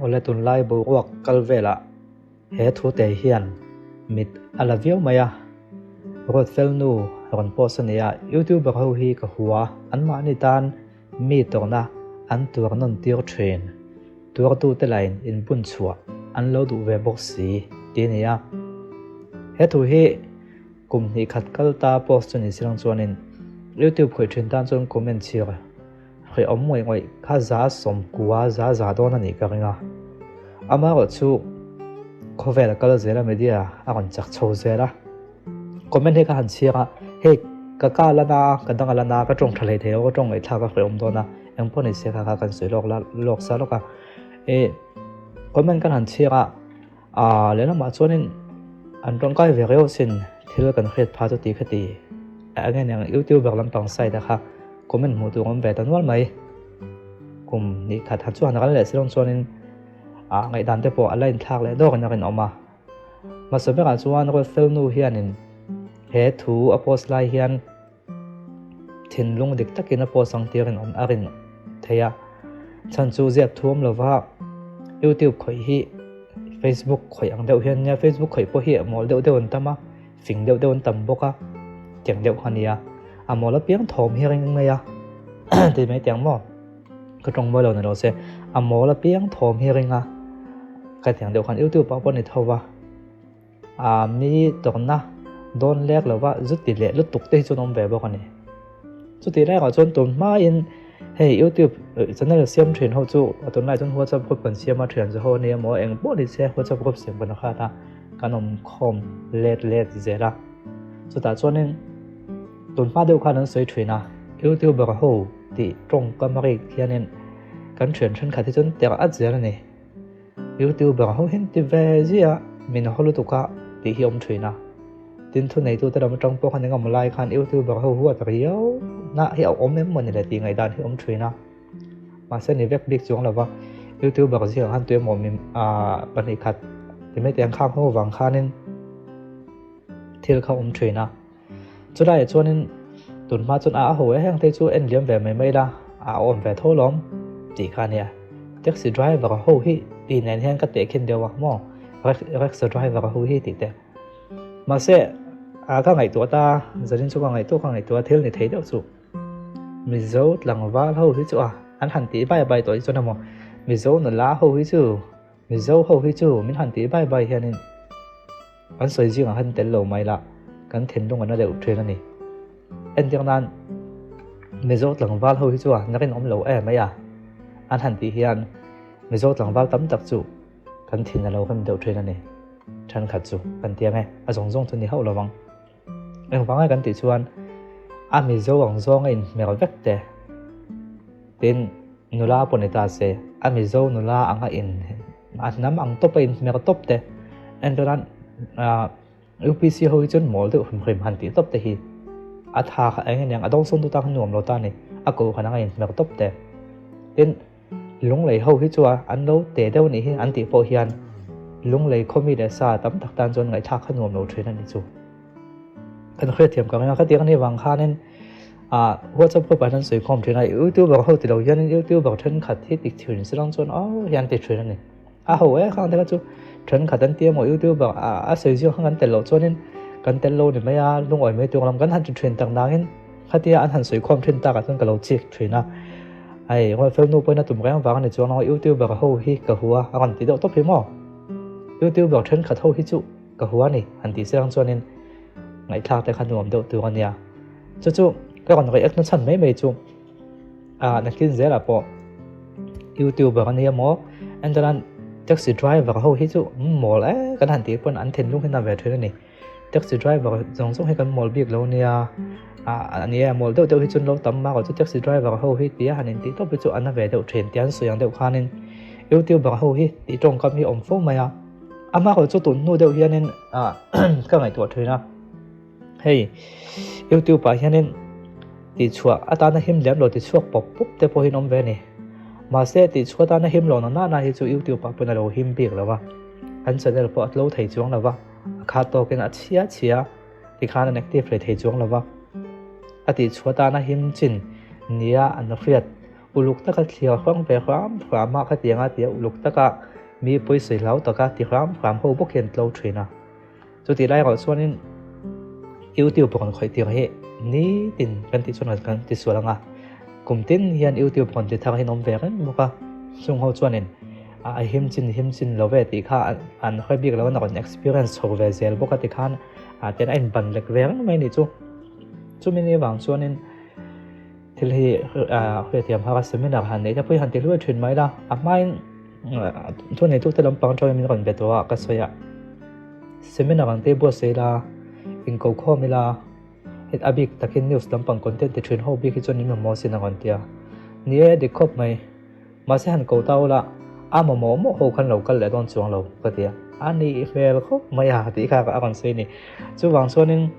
Awle tunlai boruak kal velah he thu te hian mit a la viau mai a, Ruatfel nu rawn post a nia, YouTuber ho hi ka hua, anmahni tan mi tawrhna an tuar nawn tir thin, tuartute lain inbun chhuah an lo duh ve bawk si ti a ni a. He thu hi kum hnih khat kal ta post chu ni silang chuanin YouTube khawih thin tan chuan comment chhir Hrehawm ngawih ngawih kha 90% 100% dawn a nih ka ring a. Amaherawhchu khawvel a kal zel a, media a rawn chak chho zel a. Comment hi ka han chhiar a, hei ka ka la na a, ka dang a la na a, ka tawng tha hlei thei lo, ka tawng ngaihthlak a hrehawm dawn a, eng pawh ni se kha kha kan sawi lawk la lawk sa lawk a. E comment kan han chhiar a, ah lehlamah chuanin an tawngkai ve riau sin thil kan hriat phah chu ti kha ti eng nge niang youtuber lampang side a kha. Comment hmuh tur awm ve ta nual mai. Kum hnih khat han chuan ral leh silawng chuanin ah ngaihdan te pawh a la inthlak leh dawk in a rinawm a. Hmasa berah chuan Ruatfel nu hianin he thu a post lai hian thinlung dik takin a post ang tih a rinawm a rin thei a. Chhan chu ziak thu awm lova YouTube khawih hi Facebook khawih ang deuh hian nia Facebook khawih pawh hi a mawl deuh deuh an tam a. Fing deuh deuh an tam bawk a, tiang deuh kha a nia. A mawl apiang thawm hi a ring mai a, ti mai tiang maw? Ka tawng mawi lo ni lo se, a mawl apiang thawm hi a ring a, ka tiang deuh khan YouTube ah pawh a ni tho va. A mi tawrhna dawn lek lo va zu ti leh lutuk te hi chuan awm ve bawk a ni. Chutih laiah chuan tun hmain hei YouTube channel siam thin ho chu a tunlai chuan WhatsApp group kan siam a, thian ho a nia maw eng pawh ni se WhatsApp group siam kan khat a. Kan awm khawm let let zel a, chutah chuanin tun hma deuh khan an sawi thin a, YouTuber ho tih tawngkam a rik hianin kan thian thenkhat hi chuan terh at zel a ni. YouTuber ho hian ti ve ziah min haw lutuk a tih hi a awm thin a, tin thuneitute lam atang pawh khan engemaw lai khan YouTuber ho huat riau na hi a awm em mawni le tih ngaihdan hi a awm thin a. Mahse ni vek bik chuang lova YouTuber zingah khan tuemaw mi ah 2 khat ti mai te ang khang ho vang khanin thil kha awm thin a. Chulaiah chuanin tun hma chuan a ho e heng te chu en liam ve mai mai la a awm ve tho lawm tih kha ania. Taxi driver ho hi tih nen hian ka tehkhin deuh a maw rickshaw driver ho hi tih te. Mahse a ka ngaihtuah ta zanin chu ka ngaihtuah ka ngaihtuah thil ni thei deuh chu. Mizo tlangval ho hi chu a an han tih bai bai tawh hi chuan emaw Mizo nula ho hi chu Mizo ho hi chu min han tih bai bai hianin an sawi zingah khan tel lo mai la kan thinlung an a deuh thin a ni. Entir nan Mizo tlangval ho hi chu a na rinawm lo em mai a an han tih hian Mizo tlangval tam tak chu kan thin a lo rem deuh thin a ni. Thenkhat chu kan ti ang e a zawng zawng chu ni hauh lo ang. Engvanga kan tih chuan a Mizo ang zawnga inhmer vek te tin nula pawh ni ta se a Mizo nula anga in a hnam ang tawpa inhmer tawp te entirnan ah UPC ho hi chuan mawl deuh hrim hrim han tih tawp te hi a tha kha eng aniang a dawngsawng tu tan kha nuam lo ta a ni a kohhran anga inhmer tawp te tin Lunglei ho hi chu an lo te deuh anih hi an tih pawh hian Lunglei khawmi leh sa tam tak tan chuan ngaihthlak kha nuam lo thin a ni chu. Kan hriatthiam ka ring a, khatiang anih vang khanin ah WhatsApp group ah hian an sawi khawm thin a, YouTuber ho ti lo hianin YouTuber thenkhat hi ti thin se lang chuan aw hian ti thin a ni. A ho e khang te kha chu thenkhat an ti emaw YouTuber a sawi zing kha kan tel loh chuanin kan tel lo ni mai a, lungawi mai tur lam kan han ti thin tak nangin khatia an han sawi khawm thin takah chuan ka lo chik thin a. Hei Ruatfel nu pawhin a tum reng vang a ni chuang lo YouTuber ho hi ka hua a rawn ti deuh tawp hi maw? YouTuber thenkhat ho hi chu ka hua a ni han tih chiang chuanin ngaihthlak te kha nuam deuh tur a nia. Chu chu ka rawn react na chhan mai mai chu ah nakin zelah pawh YouTuber a nia maw entirnan taxi driver ho hi chu mawl e kan han tih pawn an thinlung hi na ve thin a ni. Taxi driver zawng zawng hi kan mawl bik lo nia ah nia mawl deuh deuh hi chu an lo tam mak chu taxi driver ho hi tia han intih tawp hi chu an na ve deuh thin tia an sawi ang deuh khanin YouTuber ho hi tih tawngkam hi a awm fo mai a ama erawh chu tun hnu deuh hianin ah ka ngaihtuah thin a hei YouTube ah hianin tihchhuah atana him lem lo tichhuak pawp pawp te pawh hi an awm ve a ni mahse tihchhuah atana him lo na nana hi chu YouTube ah pawhin a lo him bik lo a an channel pawh a tlo thei chuang lo va. A khat tawkin a chhia chhia tikhan an active hlei thei chuang lova. A tih chhuah tana him chin nia an hriat uluk taka thliar hruang ve hram hram a khatianga tia uluk taka. Mi pawisawi hlau taka ti hram hram ho bawk hian tlo thin a. Chutih lai erawh chuanin YouTube rawn khawih tir hi nitin kan tih chuan kan ti sual ang a, kum tin hian YouTube rawn ti thar hi an awm ve reng bawk a, chung ho chuanin a him chin him chin lo ve tih kha an hre bik lo a, rawn experience chho ve zel bawk a tikhan tian a inban lek ve reng mai a nih chu. Chumi ni avang chuanin thil hi hriathiam har a seminar han neih te pawh hi han ti hluai thin mai la, a hmain Thu neitute lampang atangin min rawn be tawh a, ka sawi a, seminar ang te buatsaih ila, inko khawm ila, heti a bik takin news lampang content ti thin ho bik hi chuan min mamawh sin a rawn ti a. Ni e, dik khawp mai. Mahse han ko ta ula, a mamawh mawh ho khan lo kal leh dawn chuang lo ka ti a. A nih hmel khawp mai a tih kha a rawn sawi a ni. Chuvang chuanin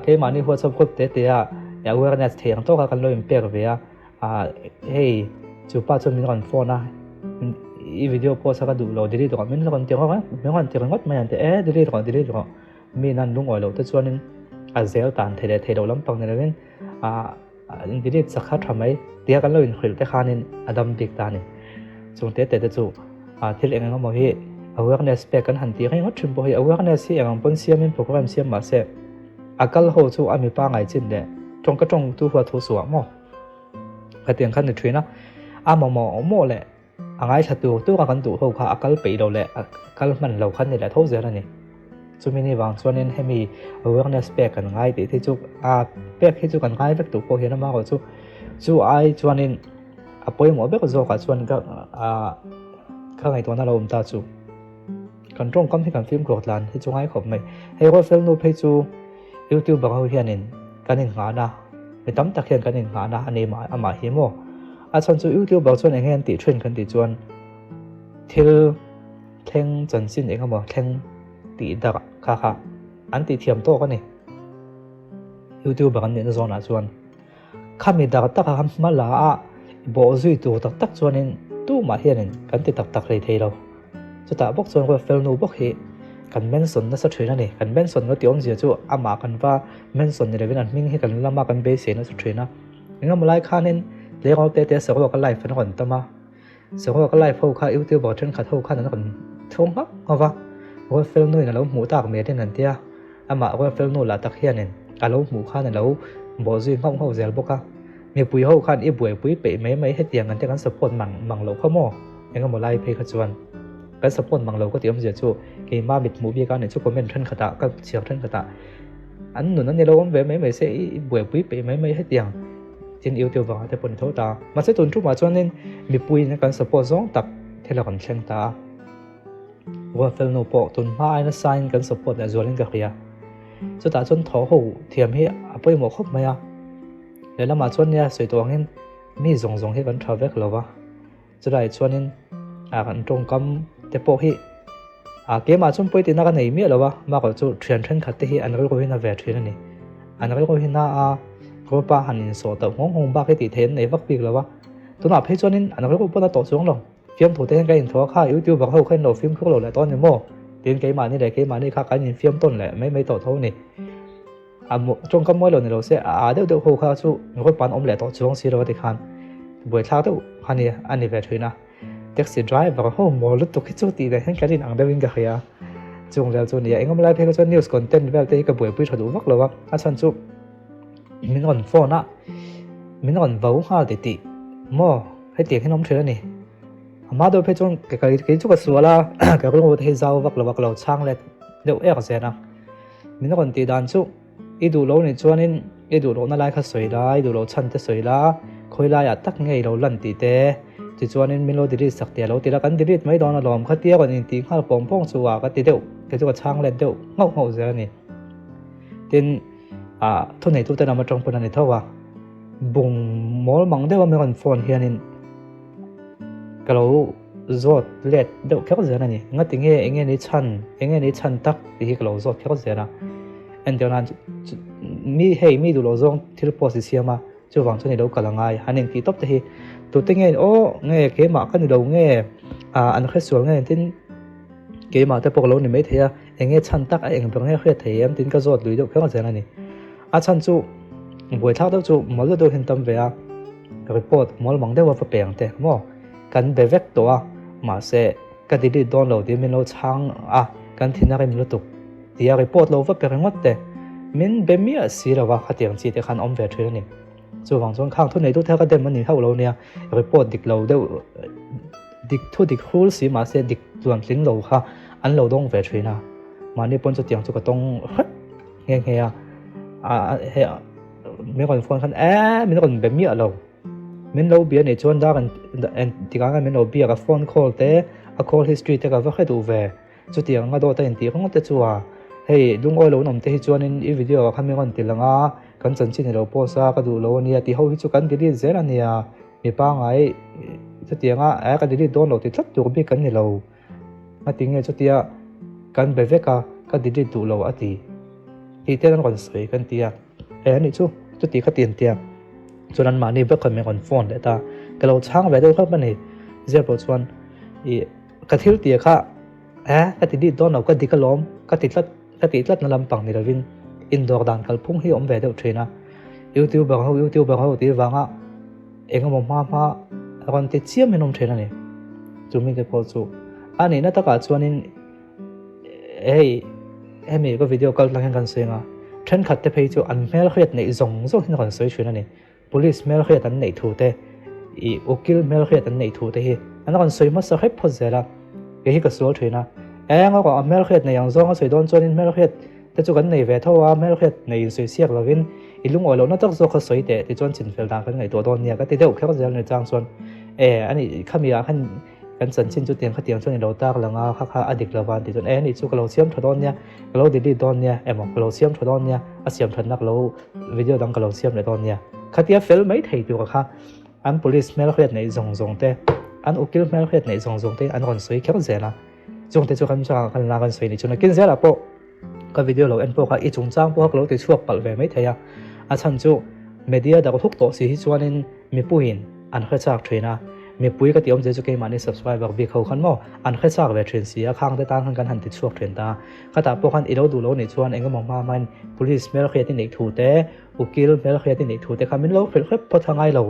keimahni WhatsApp group te te a awareness thei ang tawka kan lo inpek ve a. Ah hei chu pa chuan min rawn phone a i video post a ka duh lo delete rawh min rawn ti rawk a min rawn ti ringawt mai an ti e delete rawh delete rawh mi in an lungawi loh te chuanin a zel tan thei leh thei loh lampang ni lovin ah delete sak kha tha mai tia kan lo inhrilh te khanin a dam bik ta a ni chung te te te chu ah thil eng eng emaw hi awareness pek kan han tih ringawt thin pawh hi awareness hi eng ang pawn siamin program siam mahse a kal ho chu a mipa ngai chin leh tawngka tawng tu huat thu suah maw. Khatiang khan ni thin a, a mamawh mawh leh a ngaithla tur tur a kan duh ho kha a kal peih lo leh a kal hman lo khan ni leh tho zel a ni. Chumi ni vang chuanin hemi awareness pek kan ngai tih te chu a pek hi chu kan ngai vek duh pawh hian amaherawh chu chu ai chuanin a pawimawh ber zawkah chuan ka ka ngaihtuahna lo awm ta chu kan tawngkam hi kan fimkhur tlan hi chu ngai khawp mai. Hei Ruatfel nu phei chu Youtuber ho hianin kan innghahna, mi tam tak hian kan innghahna a ni mah amah hi maw? A chhan chu Youtuber chuan eng nge an tih thin kan tih chuan thil thleng chanchin eng emaw thleng tih darh kha kha an tih thiam tawk a ni. Youtuber an nihna zawnah chuan Khami dar taka kan hma la a, bawh zui tur tak tak chuanin tumah hianin kan ti tak tak hlei thei lo. Chutah bawk chuan Ruatfel nu bawk hi kan mention nasa thin a ni. Kan mention lo tih awmzia chu amah kan va mention ni lovin an hming hi kan lama kan beisei nasa thin a. Engemaw lai khanin tleirawl te te saruak a live an rawn tam a. Saruak a live ho kha youtuber thenkhat ho khan an rawn thung nghauh nghauh va. Ruatfel nuin a lo hmuh tak melhin an tia. Amah Ruatfel nu lah tak hianin a lo hmuh khan a lo bawh zui nghauh nghauh zel bawk a. Mipui ho khan i buaipui peih mai mai hetiang an te kan support mang mang loh kha maw? Engemaw lai phei kha chuan kan support mang lo ka tih awmzia chu keima mit hmuh bik a nih chu comment thenkhatah ka chhiar thenkhatah an nun a ni lo awm ve mai mai se i buaipui peih mai mai hetiang tin youtuber ah te pawh ni tho ta. Mahse tun tumah chuanin mipuiin kan support zawng tak thil a rawn thleng ta a. Ruatfel nu pawh tun hma ai nasain kan support leh zualin ka hria. Chutah chuan thaw ho thiam hi a pawimawh khawp mai a. Lehlamah chuan nia sawi tawh angin mi zawng zawng hi kan tha vek lo va. Chulaiah chuanin a kan tawngkam te pawh hi a keimah chuan pawi tihna ka nei miah lo va, bakah chu thian thenkhat te hi an rilru hi na ve thin a ni. An rilru hi na a group a han insawh tauh nghawng nghawng bak hi tih theih an nei vak bik lo va. Tunah phei chuanin an rilru pawn a tawh chuang lo. Fiamthu te hian ka inthaw a kha YouTuber ho kha in lo fimkhur lo leh tawh a ni maw? Tiin keimahni leh keimahni kha kan infiam tawn leh mai mai tawh tho a ni. A tawngkam mawi lo ni lo se a aa deuh deuh ho kha chu rawt pan awm leh tawh chuang si lo a ti khan buaithlak deuh kha ni a ni ve thin a. Taxi driver ho maw lutuk hi chu tih leh hian kan inang deuhin ka hria. Chung vel chu nia engemaw lai phei kha chuan news content vel te hi ka buaipui tha duh vak lo a, a chhan chu min rawn phone a min rawn vo nghal ti tih maw hetiang hian awm thin a ni. A hma deuh phei chuan kei chu ka sual a ka rilru te hi zau vak lo a ka lo chhang let deuh ek zel a. Min rawn tih dan chu i duh lo nih chuanin i duh lohna lai kha sawi la, i duh loh chhan te sawi la, khawi laiah tak nge i lo lan tih te, tichuanin min lo delete sak teh a lo ti la, kan delete mai dawn alawm khatia rawn intih nghal pawng pawng chu a ka ti deuh, kei chu ka chhang let deuh nghauh nghauh zel a ni. Tin, ah thuneitute lam atang pawn a ni tho a, bung mawl mang deuh a min rawn phone hianin ka lo zawt let deuh kher zel a ni. Ngati nge eng nge ni chhan, eng nge ni chhan tak tih hi ka lo zawt kher zel a. Entir nan mi hei mi duh loh zawng thil post i siam a, chuvang chuan i lo kal a ngai. Han intih tawp te hi tute nge aw nge keimah ka ni lo nge ah an hresual nge tin keimah te pawh ka lo ni maithei a, eng nge chhan tak a eng ber nge hriat thei em tin ka zawt lui deuh kher zel a ni. A chhan chu buaithlak deuh chu mawl deuh deuh hian tam ve a, report mawl mang deuh a va peng te maw kan be vek tawh a mahse. Ka delete dawn lo tiin min lo chhang a, kan thin a rim lutuk tia report lo va pe ringawt te min be miah si lo va, khatiang chi te khan awm ve thin a ni. Chuvang chuan khang thu neitu thar ka dem a ni hauh lo nia, report dik lo deuh dik thu dik hrul si mahse dik tluan tling lo kha an lo dawng ve thin a, mahni pawn chutiang chu ka tawng hrep nghe nghe a, a he min rawn phone khan e min rawn be miah lo. Min lo bia nih chuan dar en tikah khan min lo biak a phone call te a call history te ka va hre duh ve chutiang anga dawt a intih ringawt te chu a hei lungawi lo an awm te hi chuanin i video ah khan min rawn ti lang a kan chanchin i lo post a ka duh lo ania tih ho hi chu kan delete zel ania mi pangai chutiang a eh ka delete dawn lo ti tlat tur bik kan ni lo. A ti nge chutia kan be vek a, ka delete duh lo a ti. Tih te an rawn sawi kan ti a, e anih chu chuti kha ti an tia. Chuan an mahni vek khan min rawn phone leh ta, ka lo chhang ve deuh hlauh a ni. Zia pawh chuan ih ka thil tih kha e ka ti delete dawn lo ka dik alawm ka ti tlat ka tih tlat na lampang ni lovin indawr dan kalphung hi a awm ve deuh thin a. Youtuber ho youtuber ho tih vanga Eng emaw hma hma rawn ti chiam hian awm thin a ni. Chu mite pawh chu a nihna takah chuanin hei hemi ka video kal tlang hian kan sawi ang a, thenkhat te phei chu an hmelhriat neih zawng zawng hian rawn sawi thin a ni. Police hmelhriat an neih thu te, ih ukil hmelhriat an neih thu te hi an rawn sawi hmasa hrep phawt zel a, kei hi ka sual thin a. Eng erawh a hmelhriat nei ang zawng a sawi dawn chuanin hmelhriat te chu kan nei ve tho a, hmelhriat nei insawi siak lovin i lungawi lohna tak zawk kha sawi teh tichuan chinfel dan kan ngaihtuah dawn nia ka ti deuh kher zel ni chang chuan e ani khami ah khan kan chanchin chu tiang khatiang chuan i lo tar lang a kha kha a dik lova an tih chuan e ani chu ka lo siam tha dawn nia ka lo delete dawn nia emaw ka lo siam tha dawn nia a siam thatna ka lo video dang ka lo siam leh dawn nia khatia fel mai thei tur kha an police hmelhriat neih zawng zawng te an ukil hmelhriat neih zawng zawng te an rawn sawi kher zel a. Chungte chu kan chungah kan la kan sawi nih chuan nakin zelah pawh ka video lo en pawh kha i chungchang pawh ka lo ti chhuak palh ve mai thei a, a chhan chu media darh huk tawh si hi chuanin mipuiin an hre chak thin a, mipui ka tih awmzia chu keimahni subscriber bik ho khan maw an hre chak ve thin si a, khang te tan khan kan han ti chhuak thin ta, khatah pawh khan i lo duh lo nih chuan eng emaw hma hmain police hmelhriat i neih thu te ukil hmelhriat i neih thu te kha min lo hrilh hrep phawt a ngai lo,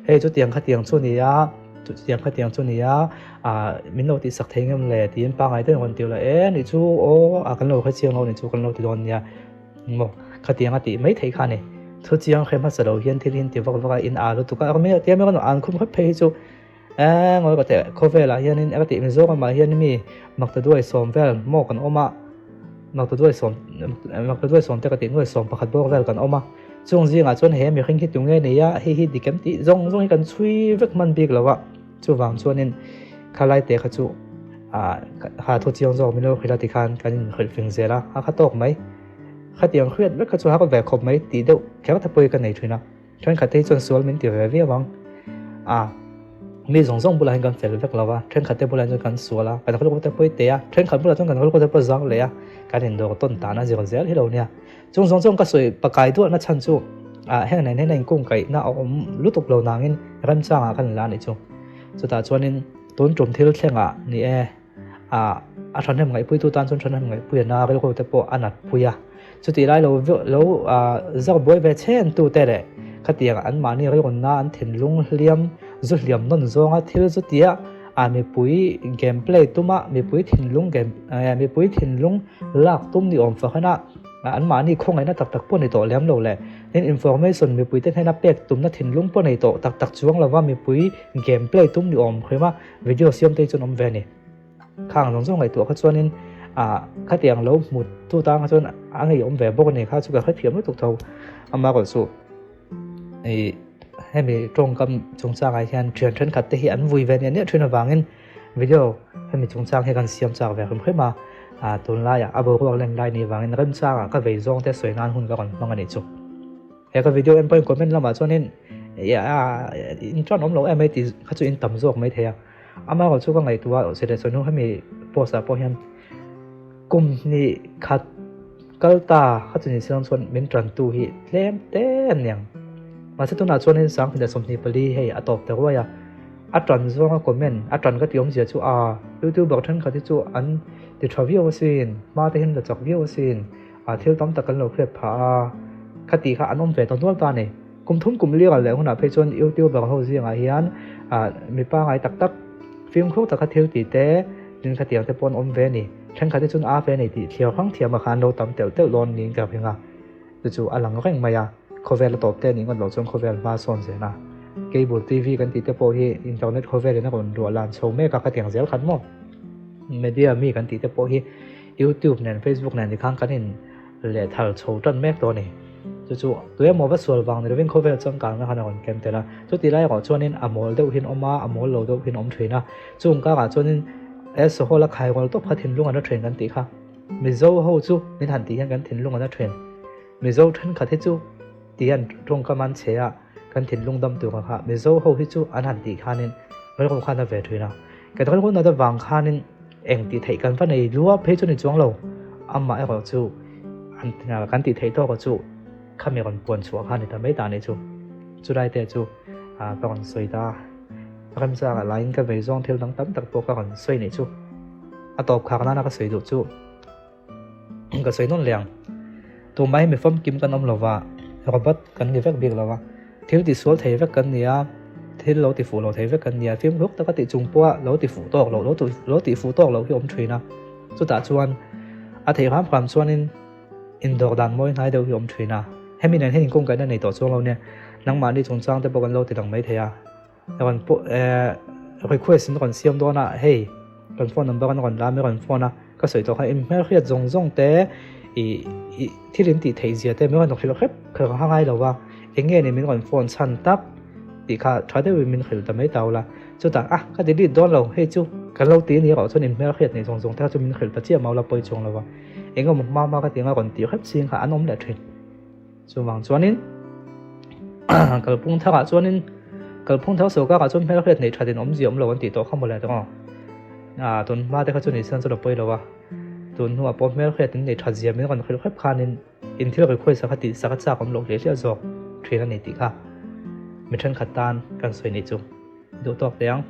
hei chutiang khatiang chu ni a. Chutiang khatiang chu nia ah min lo tihsak thei ngem le tiin pangngai deuhin rawn ti la e nih chu aw ah kan lo hre chiang lo nih chu kan lo ti dawn nia maw khatiang a tih mai theih kha a ni. Thu chiang hre hmasa lo hian thil hi an ti vak vak a in ah lutuk a tia tia mai an khum hrep phei hi chu e ngawi ka teh khawvelah hianin ka tih Mizoram ah hian mi makta duai sawm vel maw kan awm a makta duai sawm makta duai sawm te ka tih nuai sawm pakhat bawk vel kan awm a. Chung zingah chuan he mihring hi tunge nei a, hei hi dik em tih zawng zawng hi kan chhui vek hman bik lo a, chuvang chuanin khalai te kha chu ah ha thu chiang zawk min lo hrilh a tikhan kan inhrilh fing zel a, a kha tawk mai. Khatiang hriat vek kha chu har ve khawp mai tih deuh kher te pawh hi ka nei thin a, thenkhat te hi chuan sual min ti ve viau ang. Ah. Mi zawng zawng bulah hian kan fel vek lo va, thenkhat te bulah hian chuan kan sual a, kan rilru te pawh i teh a, thenkhat bulah chuan kan rilru te pawh zang leh a, kan indawr tawn tan a zir zel hi lo nia. Chung zawng zawng ka sawi pakai duahna chhan chu ah heng nen hian a inkungkaihna a awm lutuk lo nangin remchangah kan la anih chu. Chutah chuanin tun tum thil thlengah ni e. Ah, a thahnem ngaihpuitu tan chuan thahnem ngaihpui a na rilru te pawh a nat pui a. Chutih lai lo lo ah zar buai ve chhen tu te leh khatiang an mahni rilrunna an thinlung hliam zu hliam nawn zawnga thil chutia ah mipui game play tuma mipui thinlung game eh mipui thinlung lak tum ni awm fahana an mahni khawngaihna tak tak pawh ni tawh lem lo leh tin information mipui te hnena pek tumna thinlung pawh nei tawh tak tak chuang lova mipui game play tum ni awm hrim a. Video siam te hi chuan awm ve a ni. Khang zawng zawng ngaihtuah kha chuanin ah khatiang lo hmu tu tan kha chuan a ngeiawm ve bawk a ni kha chu ka hrethiam lutuk tho. Amaherawh chu ih hemi tawngkam chungchangah hian thian thenkhat te hi an vui ve niah niah thin avangin video hemi chungchang hi kan siam chak ve hrim hrim a. Ah tunlaiah a boruak len lai ni vangin remchangah ka vei zawng te sawi nan hun ka rawn hmang a nih chu. He ka video en pawhin comment lamah chuanin in chuan awm lo em mai tih kha chu in tam zawk mai thei a. Amaherawh chu ka ngaihtuah a sele chuan hemi post ah pawh hian kum hnih khat kal ta kha chu ni siang chuan min tantu hi tlem te an niang. Mahse tunah chuanin 2024 hei a tawp ta ruai a. A tan zawnga comment a tan ka ti awmzia chu a youtuber thenkhat hi chu an ti tha viau asin hma te hian la chak viau asin. A thil tam tak kan lo hriat phah a, kha tih kha an awm ve ta nual ta a ni. Kum thum kum liak leh hunah phei chuan YouTuber ho zingah hian ah mi pangai tak tak fimkhur taka thil tih te, Tin khatiang te pawh an awm ve a ni. Thenkhat hi chuan a ve a ni tih thliar hrang thiam ah khan an lo tam telh telh dawn niin ka ring a. Chu chu a lang reng mai a, khawvel a tawp te a nih ngawt loh chuan khawvel hma sawn zel a. Cable TV kan tih te pawh hi internet khawvel in a rawn luah lan chho mek a, khatiang zel khan maw? Media mi kan tih te pawh hi YouTube nen Facebook nen tikhan kan in lehthal chho tan mek tawh a ni. Chu chu tuemaw va sual vang ni lovin khawvel changkangna khan a rawn ken tel a. Chuti lai erawh chuanin a mawl deuh hin awm a, a mawl lo deuh hin awm thin a. Chung karah chuanin alcohol a khairawl tawp kha thinlung an la thin kan tih kha. Mizo ho chu min han tih hian kan thinlung an a then. Mizo thenkhat hi chu ti an tawngkam an che a, kan thinlung dam tur ang kha Mizo ho hi chu an han tih khanin rilru khan a ve thin a. Kan rilru nat avang khanin eng tih theih kan va nei lua phei chu ni chuang lo. Amah erawh chu an kan tih theih tawk chu khami rawn puan chhuah kha a ni ta mai ta nih chu. Chulai te chu ka rawn sawi ta a. Remchangah laiin ka vei zawng thil dang tam tak pawh ka rawn sawi nih chu. A tawp khak nana ka sawi duh chu ka sawi nawn leh ang. Tumah hi mi famkim kan awm lova, robot kan ni vek bik lova, thil ti sual thei vek kan ni a, thil lo ti fuh lo thei vek kan ni a, fimkhur taka tih chung pawha lo ti fuh tawk loh, lo tih fuh tawk loh hi awm thin a. Chutah chuan a theih hram hram chuanin indawr dan mawi hnai deuh hi awm thin a. Hemi nen hian inkawngkaihna nei tawh chuang lo nia, nangmahni chungchang te pawh kan lo ti lang mai thei a. Rawn pawh eh request in rawn siam dawn a hei kan phone number an rawn la a mi rawn phone a ka sawi tawh kha in hmelhriat zawng zawng te ih ih thil in tih theih zia te min rawn hrilh hrep kher a ngai lo va eng nge ni min rawn phone chhan tak tih kha tha deuhin min hrilh ta mai tau la chutah ah ka delete dawn lo hei chu kan lo ti a ni erawh chuan in hmelhriat neih zawng zawng te kha chu min hrilh ta chiah mau la pawi chuang lo va eng emaw hma hma ka ti anga rawn tih hrep ching kha an awm leh thin. Chuvang chuanin kalphung tharah chuanin kalphung thar sorkarah chuan hmelhriat neih thatin awmzia awm lo an tih tawh kha mawle tawng a tun hma te kha chu nisan chu la pawi lo a tun hnuah pawh hmelhriat in neih that zia min rawn hrilh hrep khanin in thil request a kha tih sak a chak awm loh hliah hliah zawk thin a ni tih kha mi thenkhat tan kan sawi nih chu duh tawk teh ang.